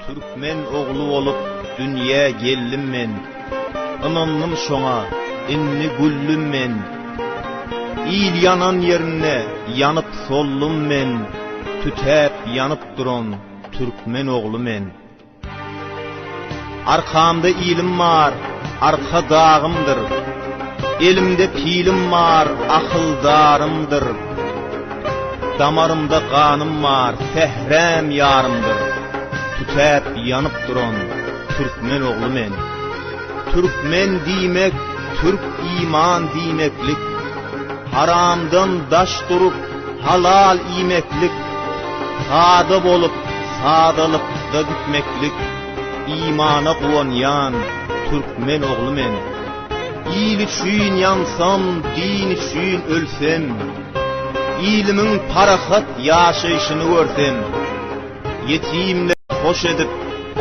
Türkmen ogly bolup dünýä geldim men, Ynandym şoňa, indi güldüm men. Il ýanan ýerinde ýanyp soldum men, Tütäp ýanyp duran türkmen ogly men. Arkamda ilim bar, arka dagymdyr, Elimde pilim bar, akyldarymdyr. Damarymda ganym bar, sähräm ýarymdyr, Tütäp ýanyp duran türkmen ogly men. Türkmen diýmek, türk iman diýmeklik, Haramdan daş durup, halal iýmeklik, Sada bolup, sadalykda gitmeklik, Imana guwanýan türkmen ogly men. Il üçin ýansam, din üçin ölsem, Ilimiň parahat ýaşaýşyny görsem, Ýetimleri hoş edip,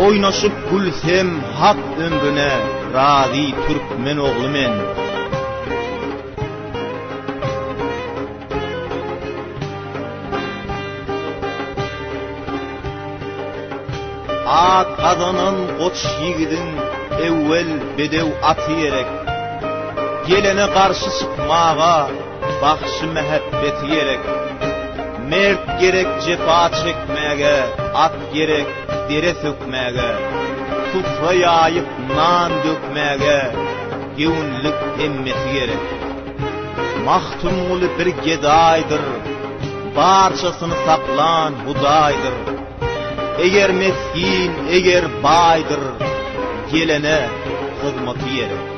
oýnaşyp gülsem Hak ömrüne razy türkmen ogly men. At gazanan goç ýigidiň ewwel bedew aty gerek. Gelene garşy çykmaga bagşy mähebbeti gerek. Mert gerek jepa çekmäge, at gerek dere sökmäge, supra ýaýyp nan dökmäge göwünlik hemmeti gerek. Magtymguly bir gedaýdyr, Barçasyny saklan Hudaýdyr. Eger mesgin, eger baýdyr, Gelene hyzmaty gerek.